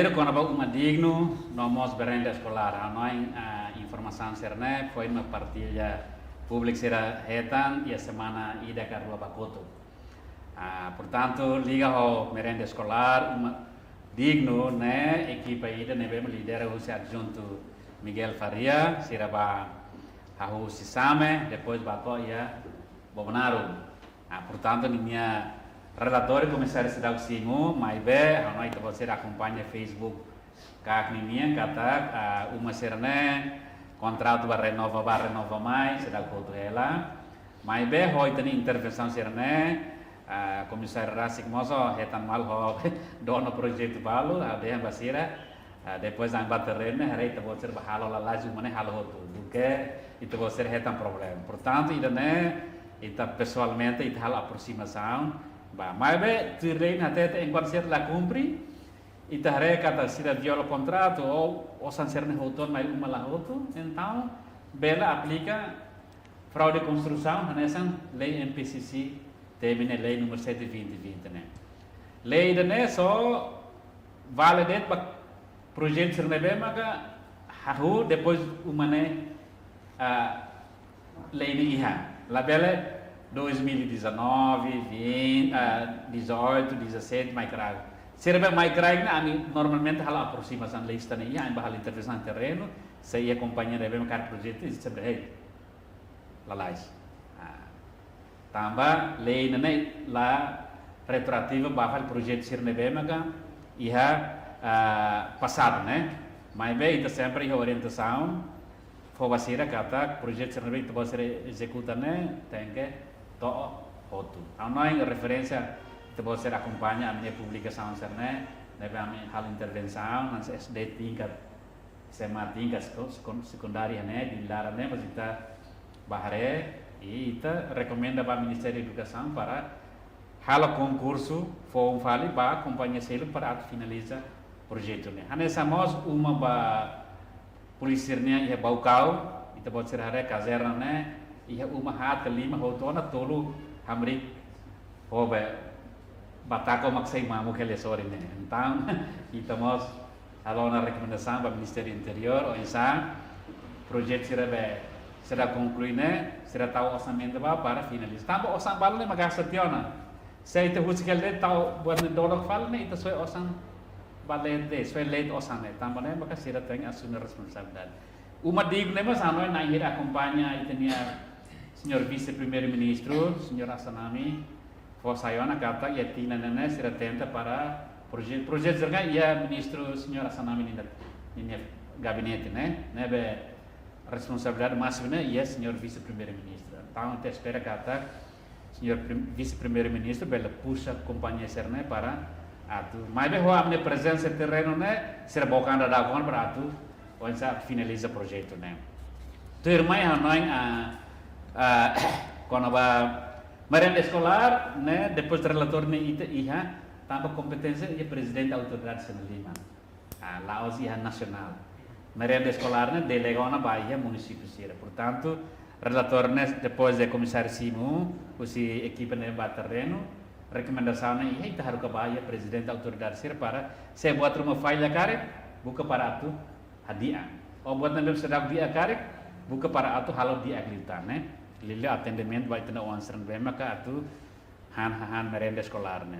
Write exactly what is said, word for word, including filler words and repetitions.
Primeiru, kona-ba uma dignu, no mós merenda eskolár. Ha'u hanoin, ah, informasaun sira-ne'e foin mak partilla públiku sira hetan iha semana ida ka rua ba kotuk. Ah, portantu, liga ho merenda eskolár, uma dignu ne'e, ekipa ida ne'ebé mak lidera husi adjuntu Miguel Faria, sira bá hahú husi Same, depois bá to'o iha Bobonaro. Ah, portantu, ninia relatóriu komisáriu seidauk simu, maibé, ha'u hanoin ita-boot sira akompaña Facebook ka akni nian katak, ah, uma sira-ne'e kontratu bá renova bá, renova mai, seidauk hotu hela. Maibé, ho ita-nia intervensaun sira-ne'e, ah, komisáriu rasik mós hetan malu ho donu projetu balu, ah, dehan ba sira, ah, depois ami bá terrenu ne'e, haree ita-boot sira bá halo lalais, uma ne'e halo hotu. Duké ita-boot sira hetan problema. Portantu, ida-ne'e, ita pesoalmente, ita halo aprosimasaun bá. Maibé, tuir lei ne'e hatete, enkuantu sira la kumpre, ita haree katak sira viola kontratu, ou osan sira-ne'e hotu ona, mai uma la hotu, entaun, bele aplika fraude konstrusaun, hanesan lei M P C C temi ne'e, lei númeru sete vinte vinte ne'e. Lei ida-ne'e só vale de'it ba projetu sira ne'ebé maka hahú, depois uma ne'e, ah, lei ne'e iha. Labele dois mil e dezanove, vinte, ah, dezoito, dezassete, mai kraik. Sira be mai kraik ne'e, ami normalmente halo aprosimasaun lista ne'e iha, ami bá halo intervensaun terrenu, se iha kompañia ne'ebé mak kaer projetu, i sempre hei lalais. Ah, tanba lei ne'e la retroativa ba fali projetu sira ne'ebé maka iha, ah, pasadu ne'e. Maibé ita sempre iha orientasaun fó ba sira katak projetu sira ne'ebé ita-boot sira ezekuta ne'e tenke to'o hotu. Ha'u hanoin referénsia, ita-boot sira akompaña ami-nia publikasaun sira-ne'e, ne'ebé ami halo intervensaun, hanesan S D tingkat S M A tingkat seko-, sekon-, sekundáriu ne'e, di lara ne'e, mas ita bá haree, i ita rekomenda ba Ministériu Edukasaun para halo konkursu foun fali ba kompañia seluk para atu finaliza projetu ne'e. Hanesan mós uma ba polísia nian iha Baucau, ita-boot sira haree kazerna ne'e, iha uma haat ka lima hotu ona, tolu hamriik ho be batako mak sei mamuk hela iha sorin ne'e. Entaun, ita mós halo ona rekomendasaun ba Ministériu Interiór, oinsá projetu sira be seidauk konklui ne'e, sira tau orsamentu bá para finaliza. Tanba osan balu ne'e mak gasta tiha ona. Se ita husik hela de'it, tau buat ne'e dolok fali ne'e, ita soe osan ba leten de'it, soe leten osan ne'e. Tanba ne'e maka sira tenke asume responsabilidade. Uma dignu ne'e mós ha'u hanoin na'in hira akompaña ita-nia señór Vise-Primeiru-Ministru, señór Assanami, fó sai ona katak iha tinan ne'e sira tenta para proje-, projetu sira-ne'e iha Ministru señór Assanami ninia, ninia gabinete ne'e, ne'ebé responsabilidade másimu ne'e iha señór Vise-Primeiru-Ministru. Entaun, ita espera katak señór Prim-, Vise-Primeiru-Ministru bele puxa kompañia sira-ne'e para atu, maibé ho ami-nia prezensa terrenu ne'e, sira book an daudauk ona para atu oinsá finaliza projetu ne'e. Tuirmai ha'u hanoin, ah, ah, kona-ba merenda eskolár ne'e, depois relatóriu ne'e ita iha, tanba kompeténsia iha prezidente autoridade sira-nia liman. Ah, la'ós iha nasionál. Merenda eskolár ne'e delega ona ba iha munisípiu sira. Portantu, relatóriu ne'e depois de komisáriu simu, husi ekipa ne'e bá terrenu, rekomendasaun ne'e iha, ita haruka ba iha prezidente autoridade sira para, se buat ruma falla karik, buka para atu hadi'a. Ou buat ne'ebé seidauk di'ak karik, buka para atu halo di'ak liután ne'e. Liuliu atendimentu ba ita-nia oan sira ne'ebé maka atu han, han merenda eskolár ne'e.